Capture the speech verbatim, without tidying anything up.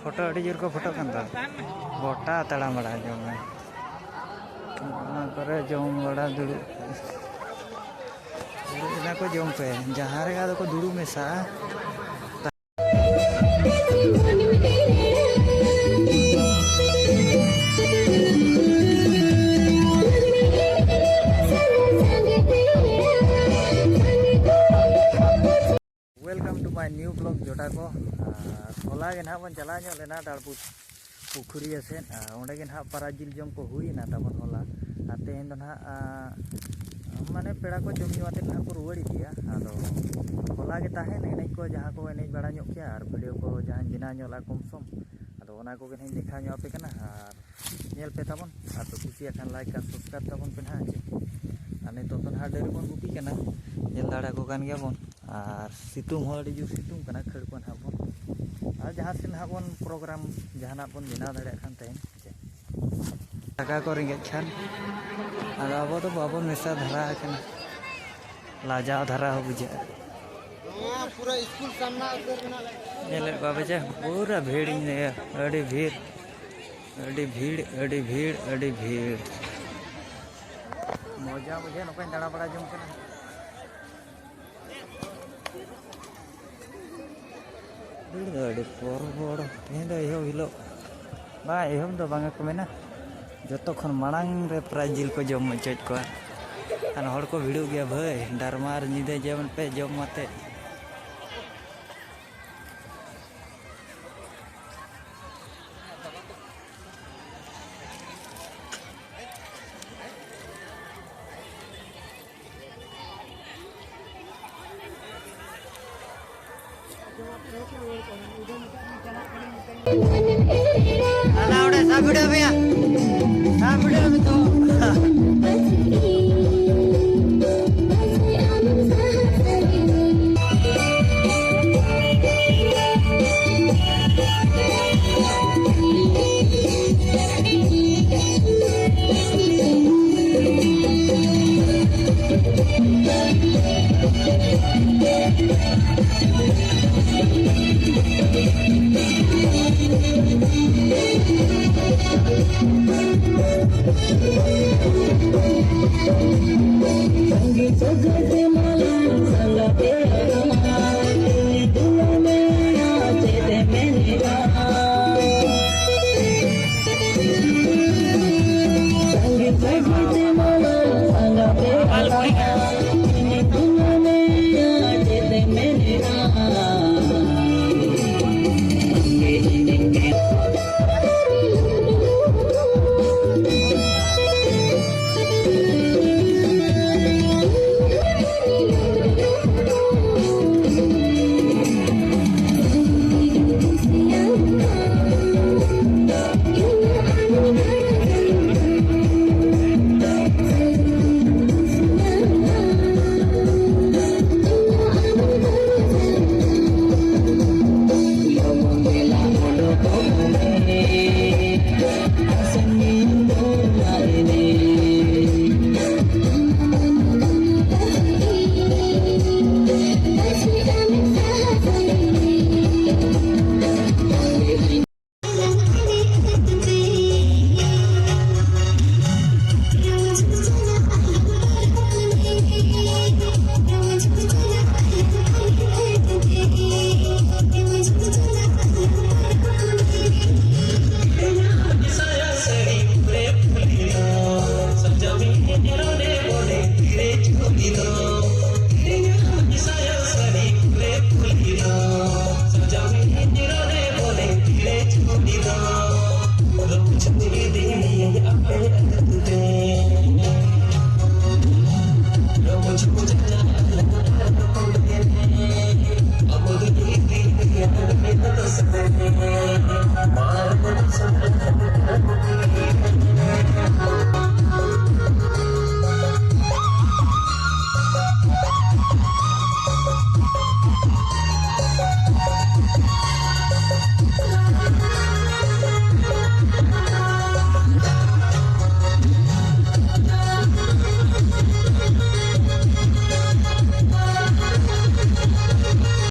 Photo ᱟᱹᱰᱤ ᱡᱳᱨ ᱠᱚ ᱯᱷᱳᱴᱳᱜ ᱠᱟᱱ ᱫᱚ᱾ ᱜᱚᱴᱟ ᱛᱟᱲᱟᱢ ᱵᱟᱲᱟ ᱡᱚᱝ ᱢᱮ᱾ ᱚᱱᱟ ᱠᱚᱨᱮ ᱡᱚᱢ ᱵᱟᱲᱟ ᱫᱩᱲᱩᱵ, ᱫᱩᱲᱩᱵ ᱮᱱᱟ ᱠᱚ ᱡᱚᱢ ᱯᱮ, ᱡᱟᱦᱟᱸ ᱨᱮᱜᱮ ᱟᱫᱚ ᱠᱚ ᱫᱩᱲᱩᱵ ᱢᱮᱥᱟᱜᱼᱟ᱾ Welcome to my new vlog, ᱡᱚᱴᱟ ᱠᱚ᱾ ᱟᱨ ᱦᱚᱞᱟ ᱜᱮ ᱱᱟᱦᱟᱜ ᱵᱚᱱ ᱪᱟᱞᱟᱣ ᱧᱚᱜ ᱞᱮᱱᱟ ᱰᱟᱲᱯᱩᱥ ᱯᱩᱠᱷᱩᱨᱤᱭᱟᱹ ᱥᱮᱫ᱾ ᱟᱨ ᱚᱸᱰᱮ ᱜᱮ ᱱᱟᱦᱟᱜ ᱯᱟᱨᱟ ᱡᱤᱞ ᱡᱚᱢ ᱠᱚ ᱦᱩᱭ ᱮᱱᱟ ᱛᱟᱵᱚᱱ ᱦᱚᱞᱟ᱾ ᱟᱨ ᱛᱮᱦᱮᱧ ᱫᱚ ᱱᱟᱦᱟᱜ, ᱟᱸ, ᱢᱟᱱᱮ ᱯᱮᱲᱟ ᱠᱚ ᱡᱚᱢ ᱧᱩ ᱟᱛᱮᱫ ᱱᱟᱦᱟᱜ ᱠᱚ ᱨᱩᱣᱟᱹᱲ ᱤᱫᱤᱭᱟ᱾ ᱟᱫᱚ ᱦᱚᱞᱟ ᱜᱮ ᱛᱟᱦᱮᱱ ᱮᱱᱮᱡ ᱠᱚ ᱡᱟᱦᱟᱸ ᱠᱚ ᱮᱱᱮᱡ ᱵᱟᱲᱟ ᱧᱚᱜ ᱠᱮᱭᱟ ᱟᱨ video ᱠᱚ ᱡᱟᱦᱟᱸᱧ ᱵᱮᱱᱟᱣ ᱧᱚᱜ ᱞᱮᱫᱼᱟ ᱠᱚᱢ ᱥᱚᱢ, ᱟᱫᱚ ᱚᱱᱟ ᱠᱚᱜᱮ ᱱᱟᱦᱟᱜ ᱤᱧ ᱫᱮᱠᱷᱟᱣ ᱧᱚᱜ ᱟᱯᱮ ᱠᱟᱱᱟ᱾ ᱟᱨ ᱧᱮᱞ ᱯᱮ ᱛᱟᱵᱚᱱ, ᱟᱨ ᱯᱮ ᱠᱩᱥᱤᱭᱟᱜ ᱠᱷᱟᱱ like ᱟᱨ subscribe ᱛᱟᱵᱚᱱ ᱯᱮ ᱱᱟᱦᱟᱜ, ᱦᱮᱸ ᱪᱮ? ᱟᱨ ᱱᱤᱛᱚᱜ ᱫᱚ ᱱᱟᱦᱟᱜ ᱰᱟᱹᱝᱨᱤ ᱵᱚᱱ ᱜᱩᱯᱤ ᱠᱟᱱᱟ, ᱧᱮᱞ ᱫᱟᱲᱮ ᱟᱠᱚ ᱠᱟᱱ ᱜᱮᱭᱟ ᱵᱚᱱ᱾ ᱟᱨ ᱥᱤᱛᱩᱝ ᱦᱚᱸ ᱟᱹᱰᱤ ᱡᱳᱨ ᱥᱤᱛᱩᱝ ᱠᱟᱱᱟ, ᱠᱷᱟᱹᱲ ᱠᱚ ᱱᱟᱦᱟᱜ ᱵᱚᱱ, ᱟᱨ ᱡᱟᱦᱟᱸ ᱥᱮᱫ ᱱᱟᱦᱟᱜ ᱵᱚᱱ program ᱡᱟᱦᱟᱱᱟᱜ ᱵᱚᱱ ᱵᱮᱱᱟᱣ ᱫᱟᱲᱮᱭᱟᱜ ᱠᱷᱟᱱ ᱛᱮᱦᱮᱧ, ᱦᱮᱸ ᱪᱮ? ᱴᱟᱠᱟ ᱠᱚ ᱨᱮᱸᱜᱮᱡ ᱠᱷᱟᱱ, ᱟᱫᱚ ᱟᱵᱚ ᱫᱚ ᱵᱟᱵᱚᱱ ᱢᱮᱥᱟ ᱫᱷᱟᱨᱟ ᱟᱠᱟᱱᱟ, ᱞᱟᱡᱟᱣ ᱫᱷᱟᱨᱟ ᱦᱚᱸ ᱵᱩᱡᱷᱟᱹᱜᱼᱟ᱾ ᱱᱚᱣᱟ ᱯᱩᱨᱟᱹ ᱥᱠᱩᱞ ᱥᱟᱢᱱᱟ ᱩᱛᱟᱹᱨ ᱢᱮᱱᱟᱜ ᱞᱮ᱾ ᱧᱮᱞᱮᱫ ᱠᱚᱣᱟ ᱯᱮ ᱪᱮ, ᱯᱩᱨᱟᱹ ᱵᱷᱤᱲ ᱤᱧ ᱞᱟᱹᱭᱟ, ᱟᱹᱰᱤ ᱵᱷᱤᱲ, ᱟᱹᱰᱤ ᱵᱷᱤᱲ, ᱟᱹᱰᱤ ᱵᱷᱤᱲ, ᱟᱹᱰᱤ ᱵᱷᱤᱲ᱾ ᱢᱚᱡᱟ ᱵᱩᱡᱷᱟᱹᱜᱼᱟ ᱱᱚᱝᱠᱟᱧ ᱫᱟᱬᱟ ᱵᱟᱲᱟ ᱡᱚᱝ ᱠᱟᱱᱟ᱾ ᱵᱷᱤᱲ ᱫᱚ ᱟᱹᱰᱤ ᱯᱚᱨᱵᱚᱲ᱾ ᱛᱮᱦᱮᱧ ᱫᱚ ᱮᱦᱚᱵ ᱦᱤᱞᱳᱜ, ᱵᱟᱝ, ᱮᱦᱚᱵ ᱫᱚ ᱵᱟᱝᱟ ᱠᱚ ᱢᱮᱱᱟ, ᱡᱚᱛᱚ ᱠᱷᱚᱱ ᱢᱟᱲᱟᱝ ᱨᱮ prize ᱡᱤᱞ ᱠᱚ ᱡᱚᱢ ᱦᱚᱪᱚᱭᱮᱫ ᱠᱚᱣᱟ᱾ ᱟᱨ ᱦᱚᱲ ᱠᱚ ᱵᱷᱤᱲᱚᱜ ᱜᱮᱭᱟ ᱵᱷᱟᱹᱭ, ᱰᱟᱨᱢᱟ ᱟᱨ ᱧᱤᱫᱟᱹ ᱡᱮᱢᱚᱱ ᱯᱮ ᱡᱚᱢ ᱟᱛᱮ᱾ ᱟᱞᱟ ᱚᱸᱰᱮ ᱥᱟᱵ ᱵᱷᱤᱲᱟᱹᱣ ᱢᱮᱭᱟ, ᱥᱟᱵ ᱵᱷᱤᱲᱟᱹᱣ ᱢᱮ ᱛᱚ᱾